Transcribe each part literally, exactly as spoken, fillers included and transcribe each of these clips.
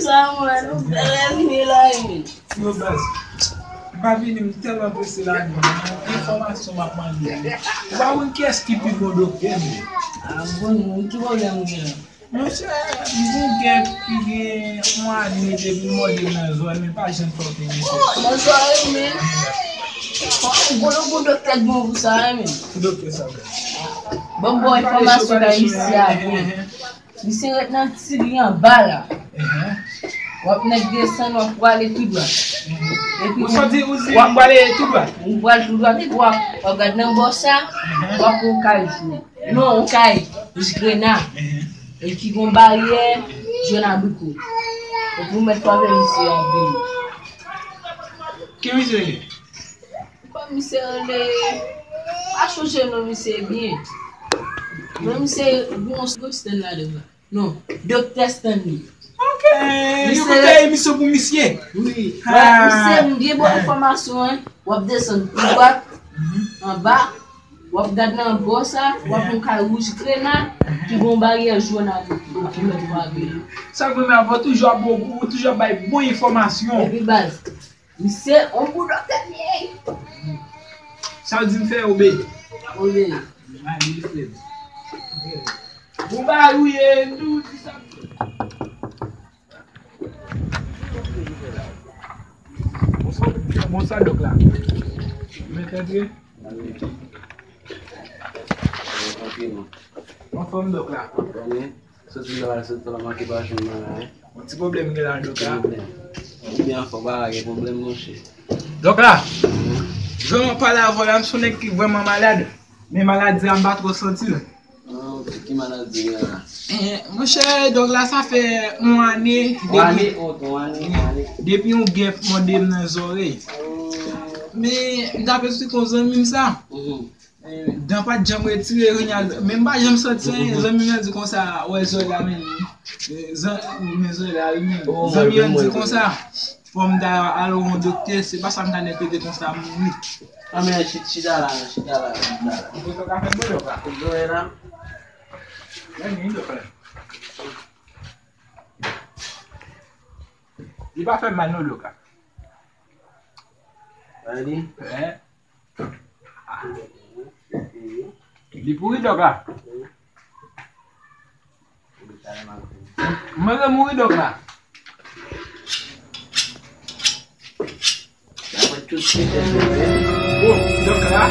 Sa mwen, nou bèl ènmi la, wi. Yo, baz, m pa vini, m tèlman prese la, men enfòmasyon m ap mande, wi. Ou pa konn kiyès ki pi bon doktè, men? A, bon, ki pwoblèm ou gen? Monchè, m gon gèp ki gen yon ane depi l mòde m nan zòrèy, men pa janm fè w te gen sèks. Nan zòrèy, men. Gwo, gwo doktè k bon pou sa, wi, men. Ki doktè sa, baz? Ban m ba w enfòmasyon bay misye a, byen. Misye ret nan ti li anba la. W ap nèk desann, w ap prale tou dwat. Epi ou soti, ou di w ap prale tou dwat. Ou pral tou dwat, epi w ap, w ap gad nan bò sa, w ap wè yon kay jòn. Non, yon kay wouj grena. E ki gon baryè jòn abriko. Epi ou mèt frape misye a byen. Ki misye ye? Bon, misye rele, pa chonje non misye byen. Men misye, bon, Stanley la devan. Non, Doktè Stanley. Ok, yo konn fè emisyon pou misye. Wi. Misye, m byen bon enfòmasyon, en. W ap desann tou dwat, anba, w ap gad nan bò sa, w ap yon kay wouj grena, ki gon baryè jòn avè l. Sa k vrèman, ou toujou ap bon, ou toujou ap bay bon enfòmasyon. Epi baz, misye, on gwo doktè li ye. Sa w di m fè, obeyi. Obeyi. Mande frè m. Bon bagay ou ye, nou di sa. Bonswa, bonswa, dòk la. Mèt antre. Anfòm, dòk la. Soti la, soti la, manke pa jwenn nan la, en. Yon ti pwoblèm gen la, dòk la. Pwoblèm. Ou byen anfòm, pa gen pwoblèm, monchè. Dòk la, jan mwen pale avè w la, m se yon nèg ki vrèman malad. Men maladi a, m pa twò santi l. Ah, ok, ki maladi gen la? Eh, monchè, dòk la, sa fè yon ane depi, yon ane, ok, yon ane, yon ane. Depi yon gèp mòde m nan zòrèy. Oh. Men, m t ap esplike yon zanmi m sa. Mhm. Eh, dan pa t janm retire, kounye a, men m pa janm santi anyen. Zanmi m nan di konsa, wè zòrèy la, men, eh, zan-, men zòrèy la, wi, men. Oh, zanmi an di konsa, fò m ta al wè yon doktè, se pa sa m ta nèt rete konsa, m mouri. Ah, men chit-, chita la, chita la, chita la. Ou konn sa ka fè mwen, dòk la? Zòrèy la. Men, men, dòk la. Li pa fè mal, non, dòk la. Gade. Eh. Li pouri, dòk la. Mwen ke mouri, dòk la. Bon, dòk la.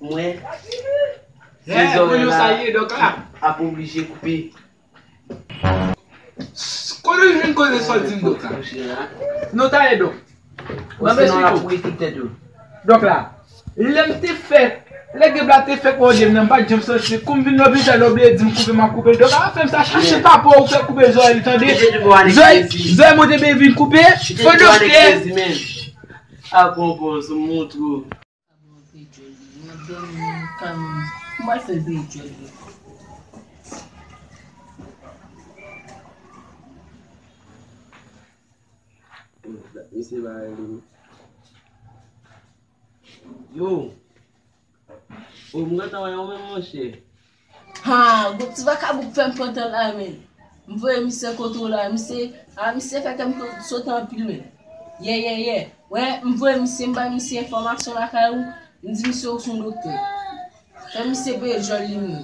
Mwen. Eh, pou yo sa ye, dòk la. Ap oblije koupe. Kote w jwenn koze sa w di m, dòk la? Non, talè, dòk. Mwen, m esplike w. Dòk la, lè m te fèk, lè gèp la te fèk mòde m nan, m pa t janm santi l. Kou m vin lopital, yo bliye di m koupe, m ap koupe l. Dòk la, fè m sa, chache papa w fè koupe zòrèy li, tande. Zòrèy, zòrèy mwen te vin koupe. O doktè. A bon, bon, sou montre w. Madanm, m ka, m pral fè l peye djòl li. Misye pa rele m. Yo! O, m gentan wè w menm, monchè. Ha, gwo ti vakabon k fè m pantan la, men. M voye misye kote w la, misye, a, misye fè kè m sot anpil, men. Yè, yè, yè. Wè, m voye misye, m bay misye enfòmasyon lakay ou, m di misye ou se yon doktè. Fè misye peye djòl li, men.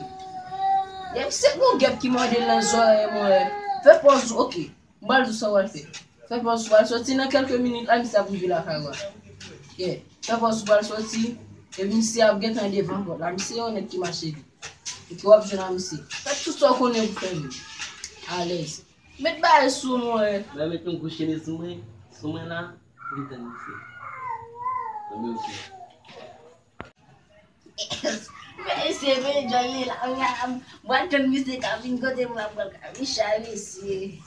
Yè, misye gon gèp ki mòde l nan zòrèy mwen. Fè pòz ou, oke. M pral di w sa w pral fè. Fè pòz ou pral soti nan kèlke minit la, misye ap rive lakay ou a. Yeah. Fè pòz ou pral soti, epi misye ap gentan devan pòt la. Misye yon nèg ki mache vit. Epi w ap jwenn ak misye. Fè tout sa w konnen pou fè, men. Alèz. Met bagay sou mwen. Mwen met yon gwo chene sou mwen. Sou mwen la. Pou m tann misye. Tann misye. Mesye, men djòl li la, m pral tann misye ka vin kote m, m pral ka vin chay mesye.